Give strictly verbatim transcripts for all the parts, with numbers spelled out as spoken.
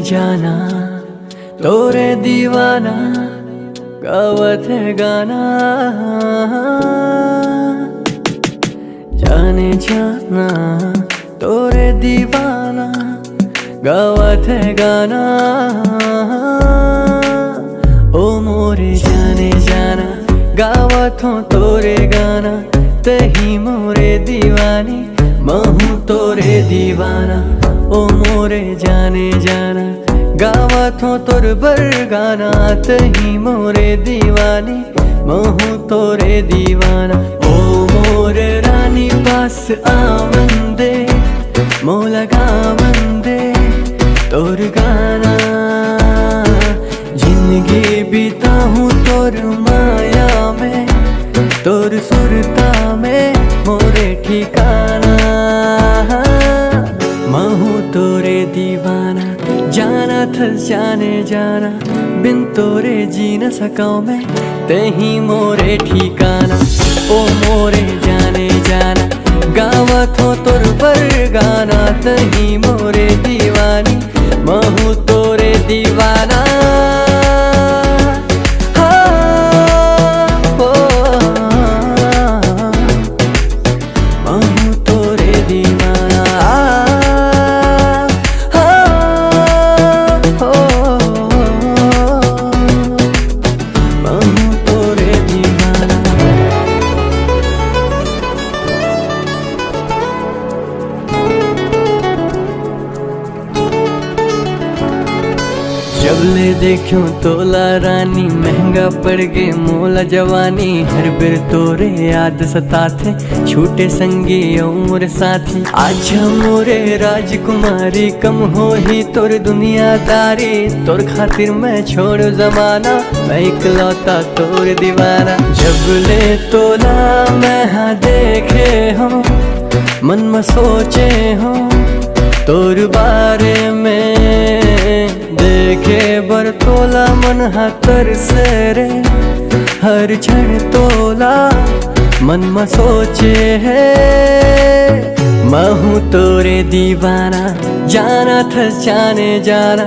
जाना तोरे दीवाना गावत है गाना। जाने जाना तोरे दीवाना गावत है गाना। ओ मोरे जाने जाना गावत हों तोरे गाना। तहीं मोरे दीवानी महूँ तोरे दीवाना। ओ मोरे जाने जाना गावत हों तोर बर गाना। तहीं मोरे दीवानी महूँ तोरे दीवाना। ओ मोरे रानी पास आवन दे, मोला गावन दे तोर गाना। जिंदगी बिताहूँ तोर माया में, तोर सुरता में मोरे ठिकाना। महूँ तोरे दीवाना, जानत हस जाने जाना, बिन तोरे जी न सकौं मैं, तहीं मोरे ठिकाना। ओ मोरे जाने जाना गावत हों तोर बर गाना। तहीं मोरे दीवानी महूँ तोरे दीवाना। हाँ, ओ, महूँ तोरे दीवाना। हाँ, ओ, महूँ तोरे दीवाना। जब ले देख्यों तोला रानी, महंगा पड़ गे मोला जवानी। हर बेर तोरे याद सताथे, छूटे संगी अउ मोर साथी। अच्छा मोरे राजकुमारी, कम होही तोर दुनियादारी। तोर खातिर मैं छोड़ जमाना, मैं इकलौता तोर दीवाना। जब ले तोला मैं हा देखे हों, मन म सोचे हों तोर बारे में। देखे बर तोला मन हा तरसे रे, हर क्षण तोला मन म सोचे हे। महूँ तोरे दीवाना, जानत हस जाने जाना,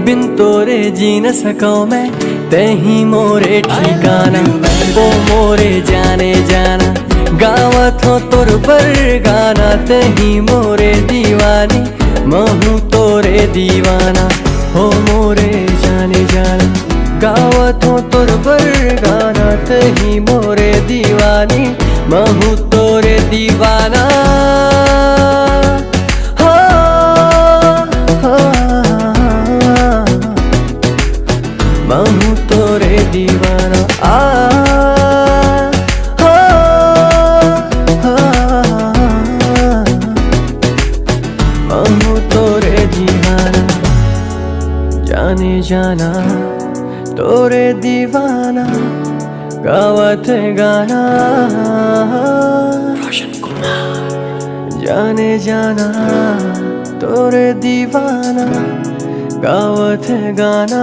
बिन तोरे जी न सकौं मैं, तहीं मोरे ठिकाना। ओ मोरे जाने जाना, गावत हों तोर बर गाना। तहीं मोरे दीवानी, महूँ तोरे दीवाना। ओ मोरे जाने जाना, गावत हों तोर बर गाना। तहीं मोरे दीवानी, महूँ तोरे दीवाना। हाँ, हाँ, महूँ तोरे दीवाना। आ, हाँ, हाँ, महूँ तोरे दीवाना। जाने जाना तोरे दीवाना, गावत गाना। रोशन कुमार। जाने जाना तोरे दीवाना, गावत गाना।